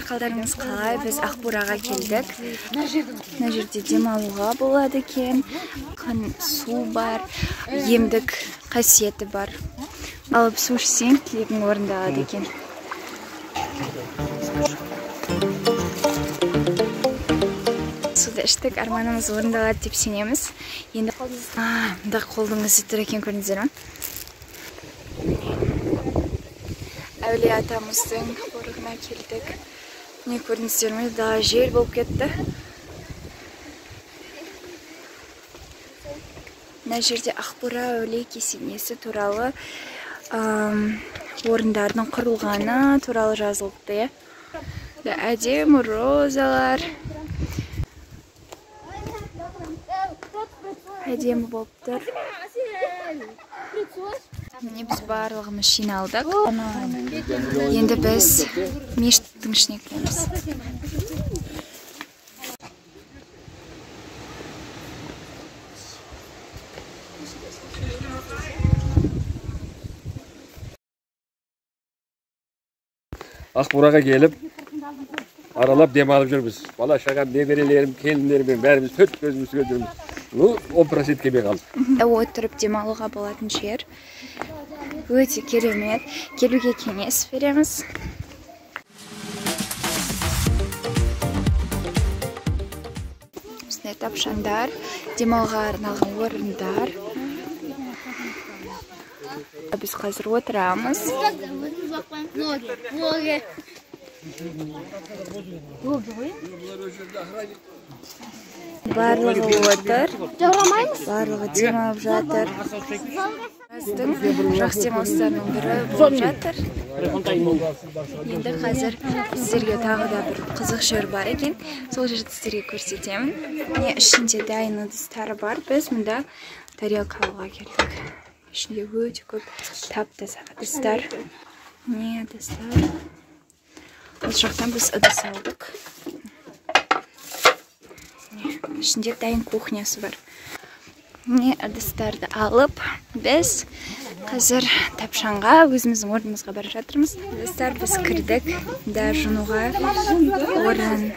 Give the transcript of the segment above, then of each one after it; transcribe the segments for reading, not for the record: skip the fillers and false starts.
Қалдарыңыз қалай? Біз Ақбураға келдік. Мына жерде демалуға болады екен. Су бар, емдік қасиеті бар. Алып су ішсең, тілегің орындалады екен. Суды іштік, арманымыз орындалады деп сенеміз. Енді мында қолдың ізі тұр екен, көрдіңіздер ме? Әулие атамыздың қорығына келдік. Не көрдіңіздер ме? Дала жел болып кетті. Мына жерде Ақбура әулие кесенесі туралы орындардың құрылғаны туралы жазылыпты, иә. Әдемі розалар. Әдемі болып тұр. Міне біз барлығымыз жиналдық. Енді біз мешіттің ішіне кіреміз. Ақбураға келіп, аралап демалып жүрміз. Бала шағам, немерелерім, келіндеріммен бәріміз төрт көзіміз түгел жүрміз. Ну, 10% келмей қалды. Отырып демалуға болатын жер. Өте керемет. Келуге кеңес береміз. Осындай тапшандар, демалуға арналған орындар. Біз қазір отырамыз. Барлығы отыр. Барлығы демалып жатыр. Жақсы демалыстарының бірі болып жатыр. Енді қазір сіздерге тағы да бір қызық жер бар екен. Сол жерді сіздерге көрсетемін. Міне ішінде дайын ыдыстары бар. Біз мұнда тарелка алуға келдік. Ішінде өте көп тап-таза ыдыстар. Міне ыдыстар. Бұл жақтан біз ыдыс алдық. Ішінде дайын кухнясы бар. Міне ыдыстарды алып, біз қазір тапшанға, өзіміздің орнымызға бара жатырмыз. Достар, біз кірдік, да жуынуға орын.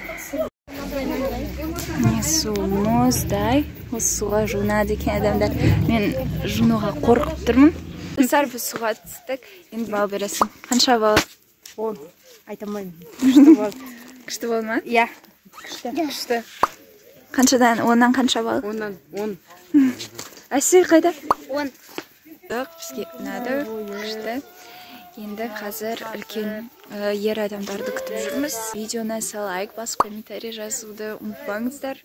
Міне су мұздай, осы суға жуынады екен адамдар. Мен жуынуға қорқып тұрмын. Достар, біз суға түстік. Енді балл бересің. Қанша балл? 10. Айта алмаймын. Күшті болды. Күшті болды ма? Иә. Күшті. Күшті. Қаншадан? Оннан қанша балл? Оннан 10. Әсел қайда? 10. Бізге ұнады, күшті. Енді қазір үлкен ер адамдарды күтіп жүрміз. Видеоны лайк басып, комментарий жазуды ұмытпаңыздар.